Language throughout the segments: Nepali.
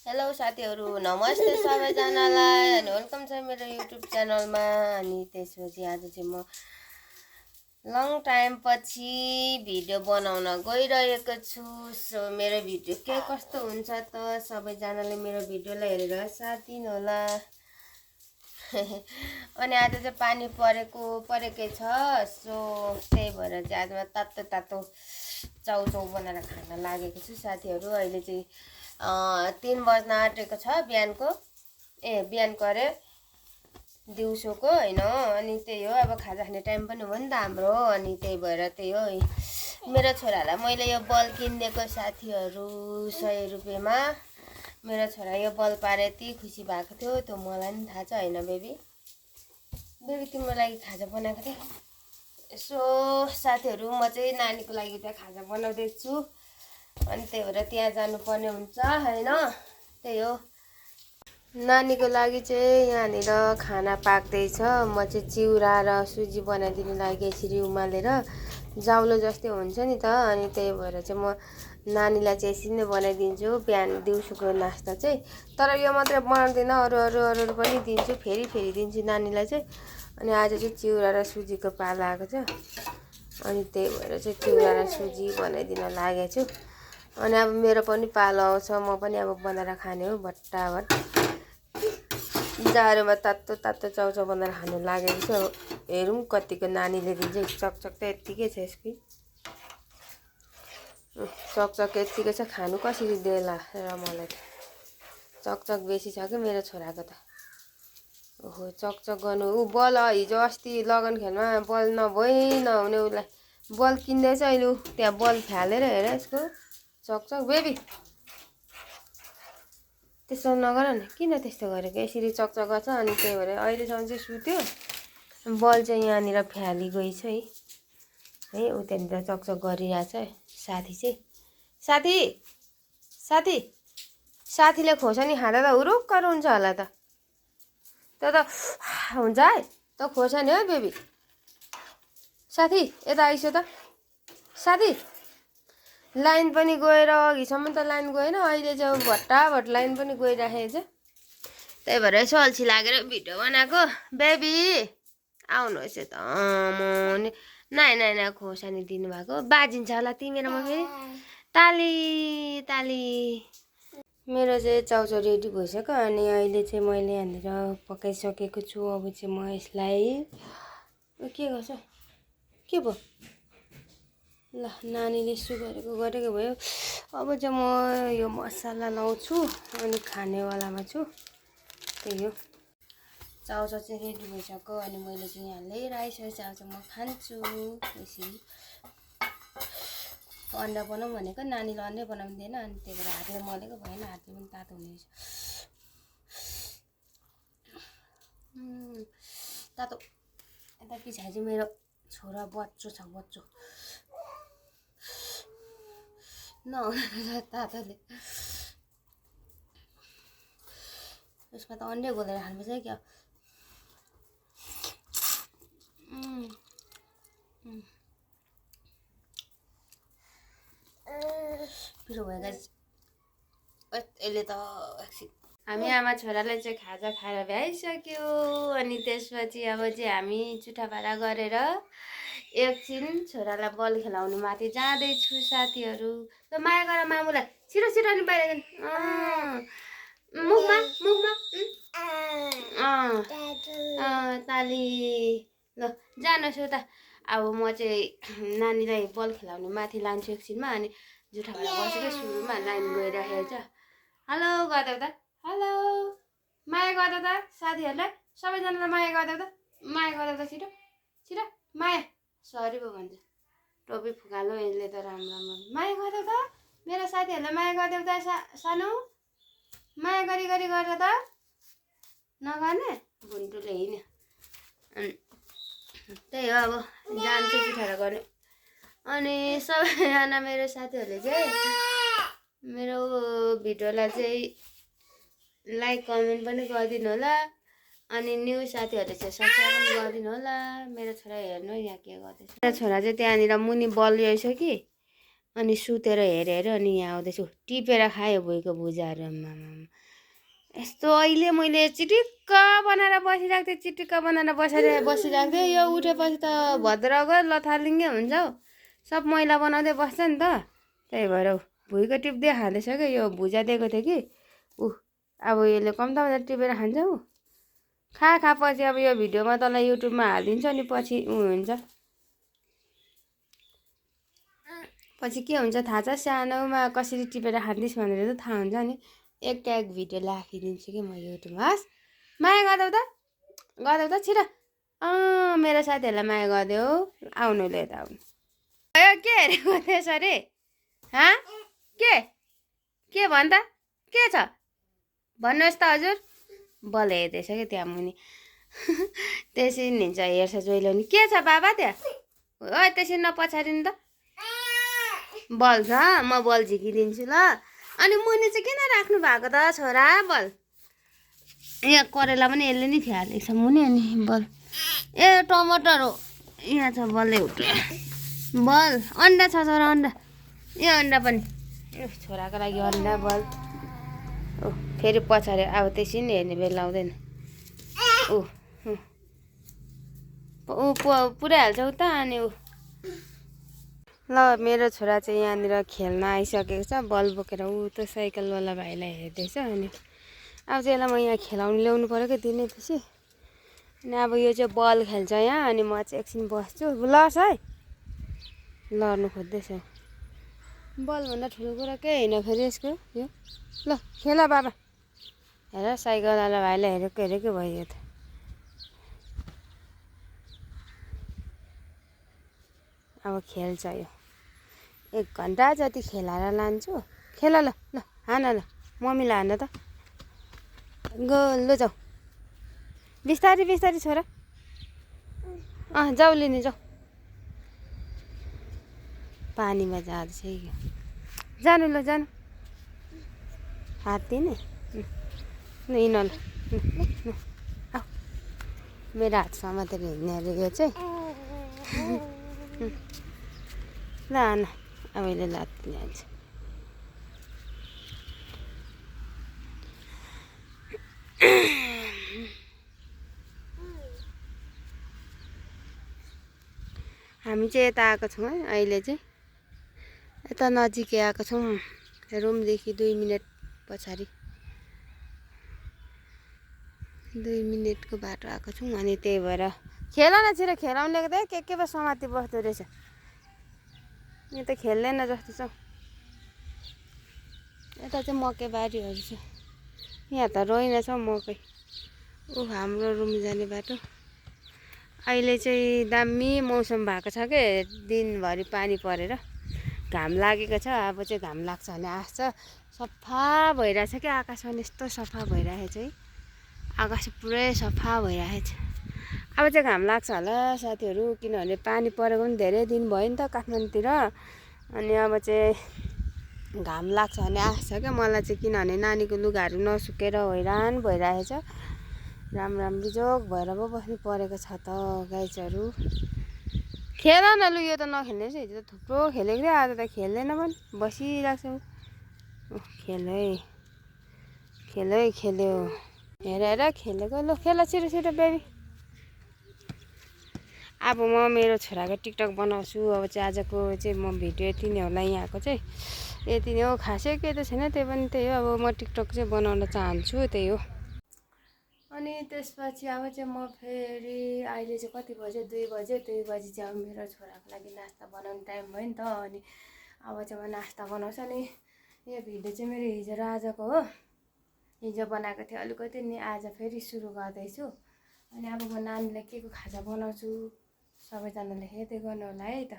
हेलो साथीहरू नमस्ते सबैजनालाई अनि वेलकम छ मेरो युट्युब च्यानलमा। अनि त्यसपछि आज चाहिँ म लङ टाइम पछि भिडियो बनाउन गइरहेको छु। सो मेरो भिडियो के कस्तो हुन्छ त सबैजनाले मेरो भिडियोलाई हेरेर साथ दिनु होला। अनि आज चाहिँ पानी परेकै छ। सो त्यही भएर चाहिँ आज म तातो तातो चाउचाउ बनाएर खान लागेको छु साथीहरू। अहिले चाहिँ 3 बज्न आँटेको छ बिहानको अरे दिउँसोको होइन। अनि त्यही हो, अब खाजा खाने टाइम पनि हो नि त हाम्रो। अनि त्यही भएर त्यही हो, मेरो छोरालाई मैले यो बल किनिदिएको साथीहरू 100 रुपियाँमा। मेरो छोरा यो बल पारे यति खुसी भएको थियो, त्यो मलाई पनि थाहा छ होइन बेबी तिम्रो लागि खाजा बनाएको थिएँ। यसो साथीहरू म चाहिँ नानीको लागि त्यहाँ खाजा बनाउँदैछु। अनि त्यही भएर त्यहाँ जानुपर्ने हुन्छ होइन। त्यही हो, नानीको लागि चाहिँ यहाँनिर खाना पाक्दैछ। म चाहिँ चिउरा र सुजी बनाइदिनु लागि यसरी उमालेर जाउलो जस्तै हुन्छ नि त। अनि त्यही भएर चाहिँ म नानीलाई चाहिँ यसरी नै बनाइदिन्छु बिहान दिउँसोको नास्ता चाहिँ। तर यो मात्रै बनाउँदैन, अरू पनि दिन्छु, फेरि दिन्छु नानीलाई चाहिँ। अनि आज चाहिँ चिउरा र सुजीको पाला आएको छ। अनि त्यही भएर चाहिँ चिउरा र सुजी बनाइदिन लागेको छु। अनि अब मेरो पनि पालो आउँछ, म पनि अब बनाएर खाने हो भट्टाभट। जाडोमा तातो तातो चाउचाउ बनाएर खानु लागेको छु। अब हेरौँ कतिको नानीले दिन्छ। चकचक त यत्तिकै छ यसको, चकचक यत्तिकै छ, खानु कसरी देला र मलाई त चकचक बेसी छ कि मेरो छोराको त। ओहो चकचक गर्नु ऊ बल हिजो अस्ति लगन खेलमा बल नहुने उसलाई बल किन्दैछ अहिले। ऊ त्यहाँ बल फ्यालेर हेर यसको चकचक। बेबी त्यस्तो नगर न, किन त्यस्तो गरेको? यसरी चकचक गर्छ। अनि त्यही भएर अहिलेसम्म चाहिँ सुत्यो, बल चाहिँ यहाँनिर फ्याली गइछ है ऊ त्यहाँनिर चकचक गरिरहेछ। साथीले खोर्सानी खाँदा त हुरुक्क हुन्छ होला त। त्यो त हुन्छ है त खोर्सानी हो बेबी। साथी यता आइसो त। साथी लाइन पनि गएर अघिसम्म त लाइन गएन, अहिले चाहिँ भट्टाभट लाइन पनि गइराखेको छ। त्यही भएर यसो अल्छी लागेर भिडियो बनाएको। बेबी आउनुहोस् यता। नाइ खोर्सानी दिनुभएको बाजिन्छ होला तिमीहरूमा फेरि। ताली मेरो चाहिँ चाउचाउ रेडी भइसक्यो। अनि अहिले चाहिँ मैले यहाँनिर पकाइसकेको छु। अब चाहिँ म यसलाई के गर्छ के भयो ल, नानीले सु गरेको भयो। अब चाहिँ म यो मसला लाउँछु अनि खानेवालामा छु। त्यही हो, चाउचाउ चाहिँ रेडी भइसक्यो। अनि मैले चाहिँ यहाँ लिएर आइसकेँ चाउचाउ, म खान्छु यसरी। अन्डा बनाऊँ भनेको नानीले अन्डै बनाउँदैन। अनि त्यही भएर हातले मलेको भएन, हातले पनि तातो हुने रहेछ तातो। यता पछाडि चाहिँ मेरो छोरा बच्चो छ, बच्चो नहुँदा तातोले यसमा त अन्डै घोलेर खानुपर्छ क्या। पिरो भयो गाइस यसले त। हामी आमा छोराले चाहिँ खाजा खाएर भ्याइसक्यो। अनि त्यसपछि अब चाहिँ हामी चुठाभाडा गरेर एकछिन छोरालाई बल खेलाउनु माथि जाँदैछु साथीहरू। ल माया गर मामुलाई, छिटो अनि बाहिर मुखमा ताली। ल जानुहोस् उता। अब म चाहिँ नानीलाई बल खेलाउनु माथि लान्छु एकछिनमा। अनि जुठाबाट बसेको सुरुमा लाइन गइराखेको छ। हेलो गर्दै त, हेलो माया गर्दै त साथीहरूलाई, सबैजनालाई माया गर्दै त, छिटो माया। सरी पो भन्छ, टोपी फुकालो यसले त। राम्रो माया गर्दै त मेरो साथीहरूलाई, माया गर्दै त सानो, माया गरी गर्दा त नगर्ने भुन्टुले हिँड्यो। अनि त्यही हो, अब जान्छु जुठाएर गर्ने। अनि सबैजना मेरो साथीहरूले चाहिँ मेरो भिडियोलाई चाहिँ लाइक कमेन्ट पनि गरिदिनु होला। अनि न्यू साथीहरूले चाहिँ सब्सक्राइब पनि गरिदिनु होला। मेरो छोरा हेर्नु यहाँ के गर्दैछ। मेरो छोरा चाहिँ त्यहाँनिर मुनि बल ल्याइछ कि अनि सुतेर हेरेर अनि यहाँ आउँदैछु टिपेर खायो भुइँको भुजाहरू यस्तो अहिले मैले चिटिक्क बनाएर बसिरहेको थिएँ चिटिक्क बनाएर बसिरहेको थिएँ यो उठेपछि त भद्रगो लथालिङ्गै हुन्छ हौ सब मैला बनाउँदै बस्छ नि त त्यही भएर भुइँको टिप्दै खाँदैछ क्या यो भुजा दिएको थियो कि अब यसले कम्ता टिपेर खान्छ ऊ खा पछि अब यो भिडियोमा तँलाई युट्युबमा हालिदिन्छ अनि पछि हुन्छ पछि के हुन्छ थाहा छ सानोमा कसरी टिपेर खाँदैछ भनेर त थाहा हुन्छ अनि एक भिडियो राखिदिन्छु कि म युट्युबमा हस् माया गरिदेऊ त छिटो मेरो साथीहरूलाई माया गरिदेऊ आउनु ले त आउनु के हेरेको थिएछ अरे के भन् त के छ भन्नुहोस् त हजुर बल हेर्दैछ क्या त्यहाँ मुनि त्यसरी हिँड्छ हेर्छ जहिले नि के छ बाबा त्यहाँ त्यसरी नपछारिनु त बल छ म बल झिकिदिन्छु ल अनि मुनि चाहिँ किन राख्नु भएको त छोरा बल यहाँ करेला पनि यसले नि खिहालेको छ मुनि अनि बल टमाटर हो यहाँ छ बल एउटा बल अन्डा छ छोरा अन्डा यहाँ अन्डा पनि छोराको लागि अन्डा बल फेरि पछाडि अब त्यसरी नै हेर्ने बेला आउँदैन पुऱ्याइहाल्छ उता अनि ल मेरो छोरा चाहिँ यहाँनिर खेल्न आइसकेको छ बल बोकेर त साइकलवाला भाइलाई हेर्दैछ अनि अब चाहिँ यसलाई म यहाँ खेलाउनु ल्याउनु पऱ्यो क्या दिनैपछि अनि अब यो चाहिँ बल खेल्छ यहाँ अनि म चाहिँ एकछिन बस्छु लस है लड्नु खोज्दैछ बलभन्दा ठुलो कुरा केही होइन फेरि यसको यो ल खेल बाबा हेर साइकलवाला भाइलाई हेरेको भयो त अब खेल्छ यो 1 घन्टा जति खेलाएर लान्छु खेल ल हान ल मम्मीलाई हान त ल जाऊ बिस्तारी छोरा जाऊ लिने जाऊ पानीमा जाँदैछ जानु ल जानु हात दिने हिँड ल आऊ मेरो हात समातेर हिँड्ने अरे यो चाहिँ ल हान अब यसले लात्ती हान्छ हामी चाहिँ यता आएको छौँ है अहिले चाहिँ यता नजिकै आएको छौँ रुमदेखि 2 मिनट पछाडि 2 मिनटको बाटो आएको छौँ अनि त्यही भएर खेल न छिटो खेलाउनु ल्याएको त के पो समाति बस्दो रहेछ यो त खेल्दैन जस्तो छ यता चाहिँ मकै बारीहरू छ यहाँ त रोइन छ मकै हाम्रो रुम जाने बाटो अहिले चाहिँ दामी मौसम भएको छ के दिनभरि पानी परेर घाम लागेको छ अब चाहिँ घाम लाग्छ भने आँस सफा भइरहेछ क्या आकाश पनि यस्तो सफा भइरहेछ है आकाश पुरै सफा भइरहेछ अब चाहिँ घाम लाग्छ होला साथीहरू किनभने पानी परेको पनि धेरै दिन भयो नि त काठमाडौँतिर अनि अब चाहिँ घाम लाग्छ भने आँस छ क्या मलाई चाहिँ किनभने नानीको लुगाहरू नसुकेर हैरान भइरहेछ राम बिजोग भएर पो बस्नु परेको छ त गाइजहरू खेल न लु यो त नखेल्ने रहेछ हिजो त थुप्रो खेलेको थियो आज त खेल्दैन पनि बसिरहेको छ खेल्यो हेर खेलेको ल खेल छिटो बेबी अब म मेरो छोराको टिकटक बनाउँछु अब चाहिँ आजको चाहिँ म भिडियो यति नै होला यहाँको चाहिँ यति नै हो खासै केही त छैन त्यही पनि त्यही हो अब म टिकटक चाहिँ बनाउन चाहन्छु त्यही हो अनि त्यसपछि अब चाहिँ म फेरि अहिले चाहिँ कति बजे 2 बजे चाहिँ अब मेरो छोराको लागि नास्ता बनाउने टाइम भयो नि त अनि अब चाहिँ म नास्ता बनाउँछु अनि यो भिडियो चाहिँ मेरो हिजो र आजको हो हिजो बनाएको थिएँ अलिकति नि आज फेरि सुरु गर्दैछु अनि अब म नानीलाई के को खाजा बनाउँछु सबैजनाले हेर्दै गर्नु होला है त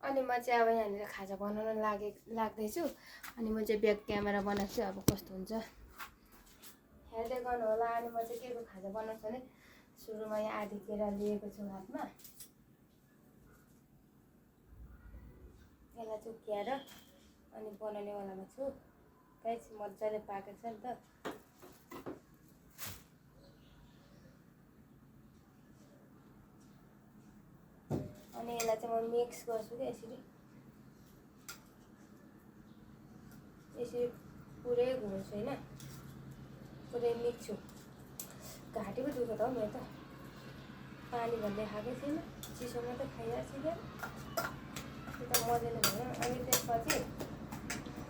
अनि म चाहिँ अब यहाँनिर खाजा बनाउन लाग्दैछु अनि म चाहिँ ब्याक क्यामेरा बनाउँछु अब कस्तो हुन्छ हेर्दै गर्नु होला अनि म चाहिँ के को खाजा बनाउँछु भने सुरुमा यहाँ आधी केरा लिएको छु हातमा यसलाई चुक्याएर अनि बनाउनेवालामा छु गाइस मजाले पाकेको छ नि त अनि यसलाई चाहिँ म मिक्स गर्छु क्या यसरी यसरी पुरै घुम्छु होइन, पुरै मिक्छु। घाँटी पो दुख्यो त हौ मेरो त, पानी भन्दै खाएकै थिएन, चिसो मात्रै खाइरहेको छु क्या, त्यो त मजाले भएन। अनि त्यसपछि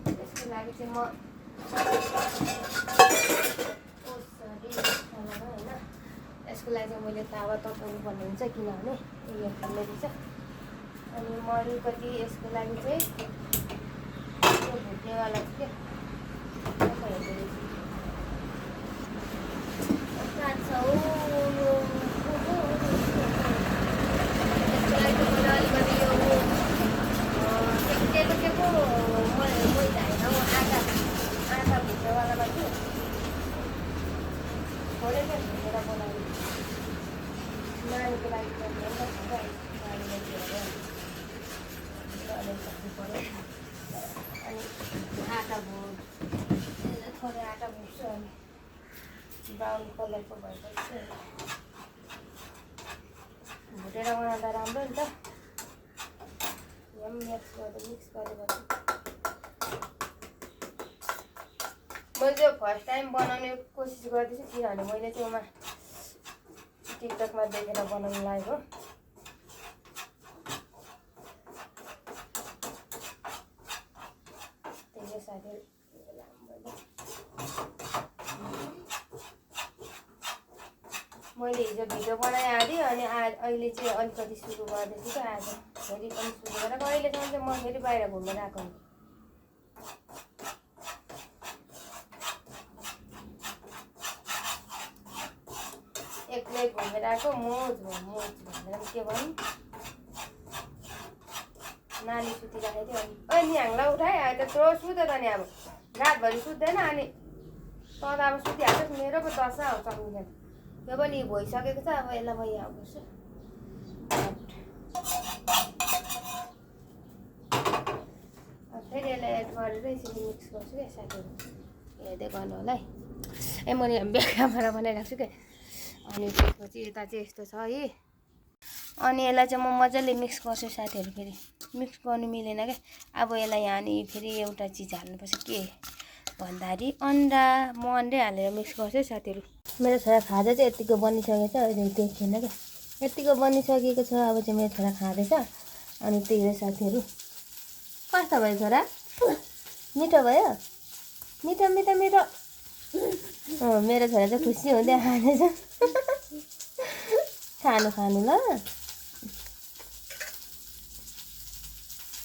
त्यसको लागि चाहिँ म होइन, यसको लागि चाहिँ मैले तावा तताउनु पर्ने हुन्छ, किनभने उयो खाने रहेछ। अनि म अलिकति यसको लागि चाहिँ त्यो भुट्नेवाला छु क्या, हेर्दो रहेछ काट्छ हो। यसको लागि चाहिँ मैले अलिकति यो के पो मैले होइन हौ, आँटा भुट्नेवालामा छु, थोरै क्या भुटेर बनाएर नानीको लागि सक्नु पऱ्यो। अनि आँटा थोरै आँटा भुट्छु, अनि ब्राउन कलरको भएपछि भुटेर बनाउँदा राम्रो नि त, यहाँ मिक्स गरेर। मैले चाहिँ फर्स्ट टाइम बनाउने कोसिस गर्दैछु, किनभने मैले चाहिँ उमा टिकटकमा देखेर बनाउनु लागेको। त्यही साथी मैले हिजो भिडियो बनाइहालेँ, अनि अहिले चाहिँ अलिकति सुरु गर्दैछु क्या, आज फेरि पनि सुरु गरेर। अहिलेसम्म चाहिँ म फेरि बाहिर घुमेर आएको हुँ, एक्लै घुमेर आएको, मोज भनेर के भन्नु, नानी सुतिराखेको थियो। अनि न्याङलाई उठाएँ, अहिले त त्यो सुत्यो त नि, अब रातभरि सुत्दैन, अनि त अब सुतिहाल्छ, मेरो पो दशा आउँछ सक्दैन, त्यो पनि भइसकेको छ। अब यसलाई म यहाँ बस्छु, फेरि यसलाई एड गरेर यसरी मिक्स गर्छु क्या साथीहरू, हेर्दै गर्नु होला है। मैले ब्याक क्यामेरा बनाइराख्छु क्या। अनि त्यसपछि यता चाहिँ यस्तो छ है, अनि यसलाई चाहिँ म मजाले मिक्स गर्छु साथीहरू। फेरि मिक्स गर्नु मिलेन क्या, अब यसलाई यहाँ फेरि एउटा चिज हाल्नुपर्छ, के भन्दाखेरि अन्डा। म अन्डै हालेर मिक्स गर्छु साथीहरू। मेरो छोरा खाजा चाहिँ यतिको बनिसकेको छ, अहिले देखेन क्या, यतिको बनिसकेको छ। अब चाहिँ मेरो छोरा खाँदैछ, अनि त्यही हो साथीहरू। कस्तो भयो छोरा, मिठो भयो, मिठो मिठो मिठो। मेरो छोरा चाहिँ खुसी हुँदै खाँदैछ, खानु ल।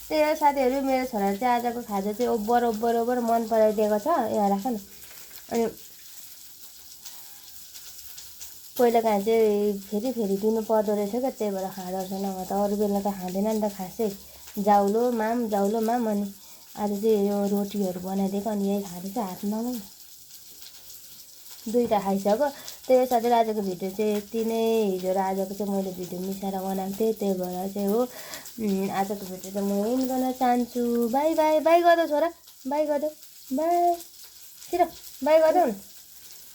त्यही हो साथीहरू, मेरो छोराले चाहिँ आजको खाजा चाहिँ ओभर मन पराइदिएको छ। यहाँ राख न। अनि पहिला कहाँ चाहिँ फेरि दिनु पर्दो रहेछ क्या, त्यही भएर खाँदो रहेछ, नभए त अरू बेला त खाँदैन नि त खासै, जाउलो माम। अनि आज चाहिँ यो रोटीहरू बनाइदिएको, अनि यही खाँदैछ, हात नलाउनु, दुईवटा खाइसक्यो। त्यही साथै आजको भिडियो चाहिँ यति नै। हिजो र आजको चाहिँ मैले भिडियो मिसाएर बनाएको थिएँ, त्यही भएर चाहिँ हो आजको भिडियो चाहिँ म एन्ड गर्न चाहन्छु। बाई बाई, बाई गरिदेऊ छोरा, बाई गरिदेऊ, बाई, छिटो बाई गरिदेऊ न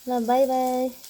ल, बाई बाई।